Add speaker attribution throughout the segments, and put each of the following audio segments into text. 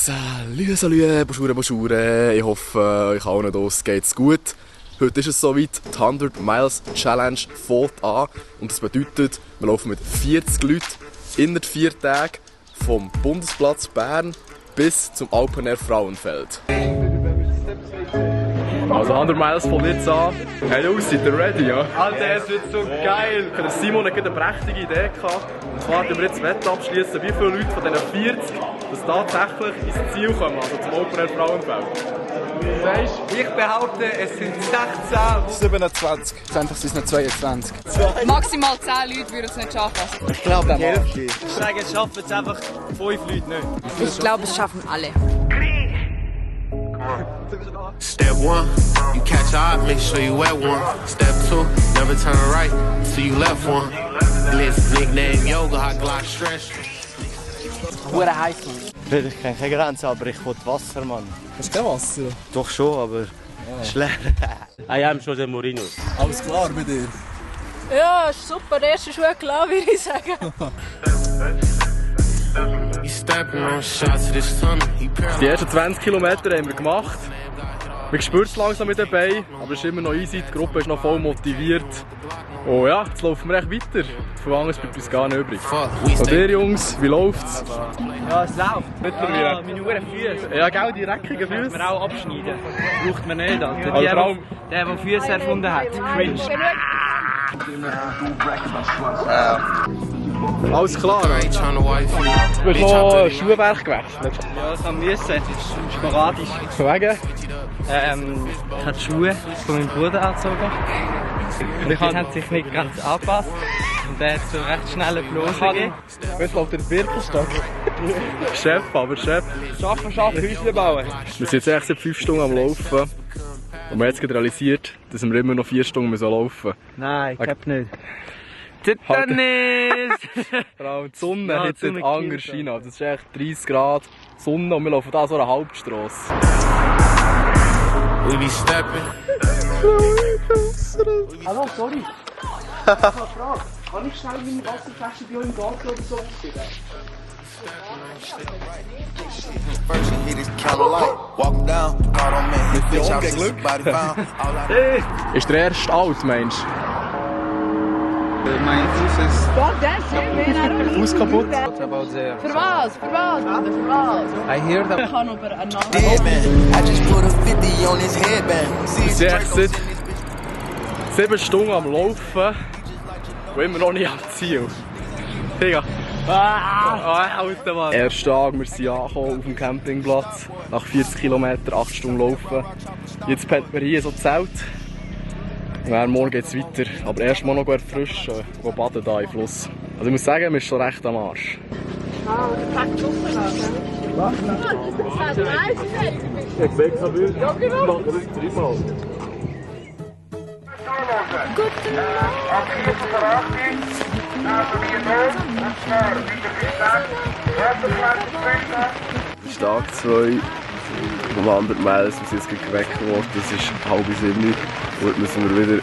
Speaker 1: Salut, Bonjour. Ich hoffe, euch allen draussen geht's gut. Heute ist es soweit, die 100 Miles Challenge fängt an. Und das bedeutet, wir laufen mit 40 Leuten innerhalb 4 Tagen vom Bundesplatz Bern bis zum Open Air Frauenfeld. Also 100 Miles fängt jetzt an. Hey Jungs, seid ihr ready, ja?
Speaker 2: Alter, es wird so geil!
Speaker 1: Der Simon hat eine prächtige Idee gehabt. Und zwar werden wir jetzt Wette abschließen, wie viele Leute von diesen 40 das tatsächlich ins Ziel kommen, also zum Open Air Frauenfeld.
Speaker 2: Ich behaupte, es sind 16.
Speaker 3: 27. Schlussendlich sind es noch 22.
Speaker 4: Maximal 10 Leute würden es nicht schaffen.
Speaker 3: Ich glaube, die Hälfte.
Speaker 2: Ich sage, es schaffen jetzt einfach 5 Leute nicht.
Speaker 4: Ich glaube, es schaffen alle.
Speaker 5: Step 1, you catch a eye, make sure you wet one. Step 2, never turn right till you left one. Blitz, nickname Yoga, hot Glock stretch.
Speaker 3: Hure heiß, Mann.
Speaker 2: Ich kenne keine Grenze, aber ich will Wasser, Mann.
Speaker 3: Hast du kein Wasser?
Speaker 2: Doch schon, aber ist leer. I am Jose Mourinho.
Speaker 3: Alles klar bei dir?
Speaker 4: Ja, ist super. Der erste Schuh klar, würde ich sagen.
Speaker 5: You stepping on shots to this tunnel.
Speaker 1: Die ersten 20 Kilometer haben wir gemacht. Wir spüren es langsam mit den Beinen, aber es ist immer noch easy, die Gruppe ist noch voll motiviert. Und ja, jetzt laufen wir echt weiter. Von anderes bleibt uns gar nicht übrig. Und ihr Jungs, wie läuft's?
Speaker 2: Ja, es läuft.
Speaker 1: Mittlerweile.
Speaker 2: Meine Uhren Füße.
Speaker 1: Ja, genau, die reckigen
Speaker 2: Müssen
Speaker 1: Füße.
Speaker 2: wir auch abschneiden. Braucht man nicht, Alter.
Speaker 1: Also vor allem-
Speaker 2: Der Füße erfunden hat. Cringe.
Speaker 1: Alles klar.
Speaker 5: I ain't tryna wife you.
Speaker 1: Du hast noch Schuhwerk gewechselt.
Speaker 2: Ja, das haben wir müssen. Sporadisch.
Speaker 1: Wegen?
Speaker 2: Ich habe die Schuhe von meinem Bruder angezogen. Die haben sich nicht ganz angepasst. Und der hat so recht schnell eine Blase gegeben.
Speaker 1: Was läuft in der Birkenstock? Chef, aber Chef.
Speaker 2: Schaffen, Häuschen bauen.
Speaker 1: Wir sind jetzt echt seit 5 Stunden am Laufen. Und wir haben jetzt gerade realisiert, dass wir immer noch 4 Stunden laufen müssen.
Speaker 2: Nein, ich glaube nicht. Titanus!
Speaker 1: Vor allem die Sonne
Speaker 2: Ja,
Speaker 1: hat jetzt
Speaker 2: die Sonne
Speaker 1: anders
Speaker 2: killt,
Speaker 1: scheinen. Das ist echt 30 Grad Sonne und wir laufen da so eine Hauptstrasse.
Speaker 5: We be stepping.
Speaker 3: Hallo, sorry. Ich habe eine Frage. Kann ich schnell meine Wasserflasche bei euch im Garten oder so ausgeben?
Speaker 5: First you hit his counter light. Walking down, God on man, his bitch out since somebody found. All I
Speaker 1: Ist der erste alt, meinst
Speaker 2: Mein Fuß ist
Speaker 4: Fuck that shit, man.
Speaker 1: du? Fuß kaputt?
Speaker 2: about there.
Speaker 4: Für was? Für was, Bruder? Für was?
Speaker 2: I hear that.
Speaker 4: Ich kann aber einen Namen.
Speaker 5: dead man. I just put a 50 on his headband. See
Speaker 1: Wir
Speaker 5: his
Speaker 1: sind echt
Speaker 5: Dracos
Speaker 1: seit 7 Stunden am Laufen und immer noch nicht am Ziel. Digga.
Speaker 2: Alter Mann.
Speaker 1: Erster Tag, wir sind angekommen auf dem Campingplatz. Nach 40 Kilometern, 8 Stunden laufen. Jetzt pennt wir hier so Zelt. Und dann morgen geht es weiter. Aber erst mal noch erfrischen, gehen baden hier im Fluss. Also ich muss sagen, wir sind schon recht am Arsch. Das ist Tag 2 vom 100 Miles, wir sind jetzt geweckt worden. Es ist 6:30 und jetzt müssen wir wieder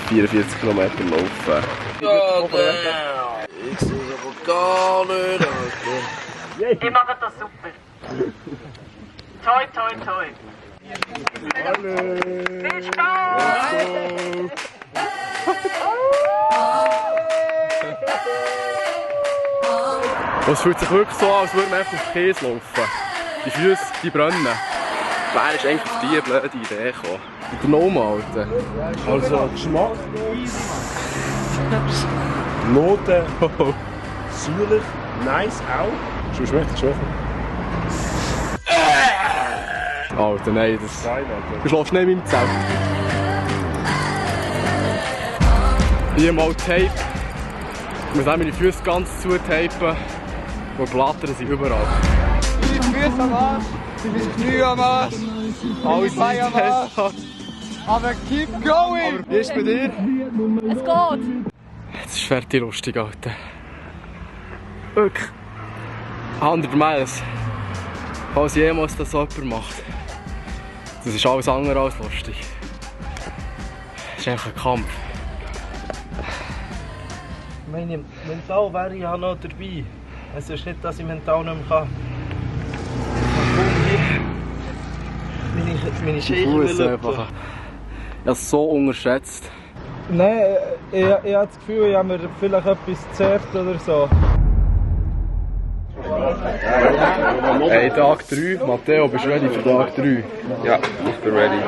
Speaker 1: 44 Kilometer laufen.
Speaker 5: Ich sehe aber gar nicht, Alter.
Speaker 6: Die machen das super. Toi, toi, toi. Viel Spaß!
Speaker 1: Und es fühlt sich wirklich so an, als würde man einfach auf Käse laufen. Die Füße, die brennen. Wer ist eigentlich auf diese blöde Idee gekommen? Mit der Noma, Alter.
Speaker 3: Also, Geschmack. Noten. Säuerlich. Nice auch. Schon schmeckt, schon.
Speaker 1: Alter, nein, das...
Speaker 3: Nein, Alter.
Speaker 1: Du schläfst nicht in meinem Zelt. Hier mal Tape. Ich muss auch meine Füße ganz zutapen. Und Blattern sind überall.
Speaker 2: Die Füße am Arsch, die Knie am Arsch,
Speaker 1: Alles
Speaker 2: Beine am Arsch. Aber keep going!
Speaker 1: Wie ist es bei dir?
Speaker 4: Es geht.
Speaker 1: Jetzt ist fertig lustig, Alter. Wirklich. 100 Miles. Falls jemals das so jemand macht. Das ist alles andere als lustig. Das ist einfach ein Kampf.
Speaker 7: Meine mental wäre ich ja noch dabei. Es ist nicht, dass ich mental nicht mehr kann. falsche Fuß einfach. Ich habe es so unterschätzt.
Speaker 2: Nein, ich habe das Gefühl, ich habe mir vielleicht etwas gezerrt oder so.
Speaker 1: Hey, Tag 3. Matteo, bist du ready für Tag 3?
Speaker 7: Ja, ich bin ready.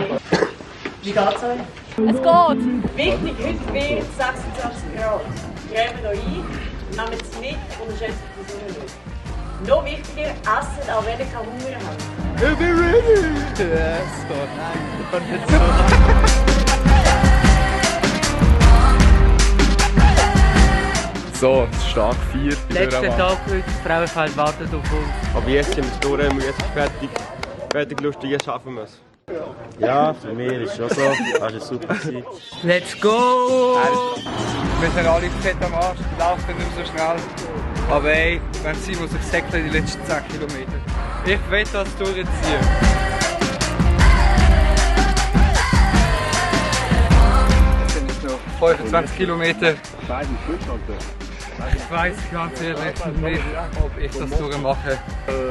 Speaker 4: Wie geht's euch? Es geht. Wichtig, heute wird 26 Grad. Gräben hier ein, nehmen es mit und unterschätzen die Sonne nicht. Noch wichtiger, essen, auch wenn ihr keinen Hunger habt.
Speaker 1: Ich bin ready!
Speaker 2: Yes, Gott. Nein, ich kann nicht so.
Speaker 1: So, es ist Tag 4.
Speaker 2: Letzter Tag heute, das Frauenfeld wartet auf uns.
Speaker 8: Aber jetzt sind wir durch, wir jetzt fertig. Fertig lustig, jetzt schaffen wir es.
Speaker 9: Ja, für mich ist es schon so. Das war super.
Speaker 2: Let's go! Wir sind alle fett am Arsch, laufen nicht mehr so schnell. Aber ey, wenn Simon sich säckelt die letzten 10 Kilometer. Ich will das durchziehen. Es sind jetzt noch 25 Kilometer. Ich weiss ganz ehrlich nicht, ob ich das durchmache.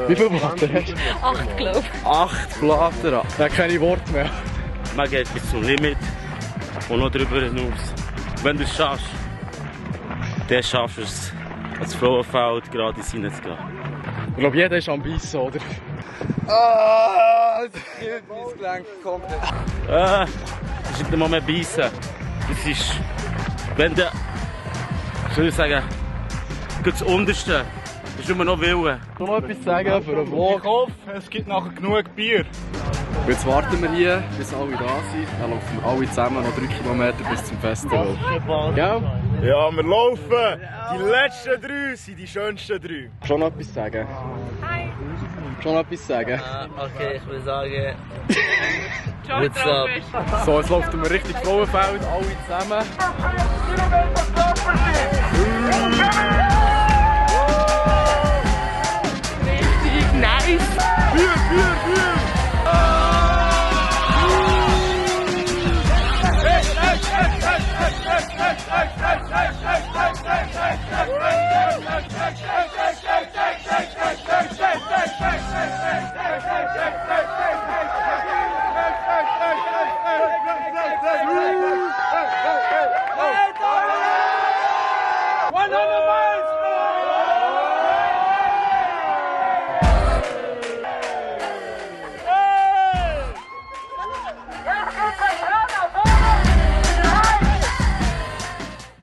Speaker 1: Wie viele Blatter hast du?
Speaker 4: 8, glaube ich.
Speaker 1: 8 Blatter. Ich habe keine Worte mehr.
Speaker 9: Man geht bis zum Limit und noch darüber hinaus. Wenn du es schaffst, dann schaffst du es, als Frauenfeld gerade reinzugehen.
Speaker 1: Ich glaube, jeder ist am Beißen, oder?
Speaker 2: Das geht mein Gelenk komplett.
Speaker 9: Das ist nicht mal mehr beißen. Das ist, wenn du, soll ich sagen, das Unterste, das ist nur noch Willen.
Speaker 1: Ich noch etwas sagen für einen Vlog.
Speaker 8: Ich hoffe, es gibt nachher genug Bier.
Speaker 1: Jetzt warten wir hier, bis alle da sind. Dann laufen wir alle zusammen noch 3 Kilometer bis zum Festival. Ja?
Speaker 8: Ja, wir laufen. Die letzten 3 sind die schönsten 3.
Speaker 1: Schon noch etwas sagen?
Speaker 4: Hi.
Speaker 1: Schon noch etwas sagen?
Speaker 2: Okay, ich will sagen...
Speaker 4: What's up?
Speaker 1: So, jetzt laufen wir richtig Frauenfeld, alle zusammen.
Speaker 4: Richtig nice.
Speaker 8: Bier, Bier, Bier.
Speaker 3: One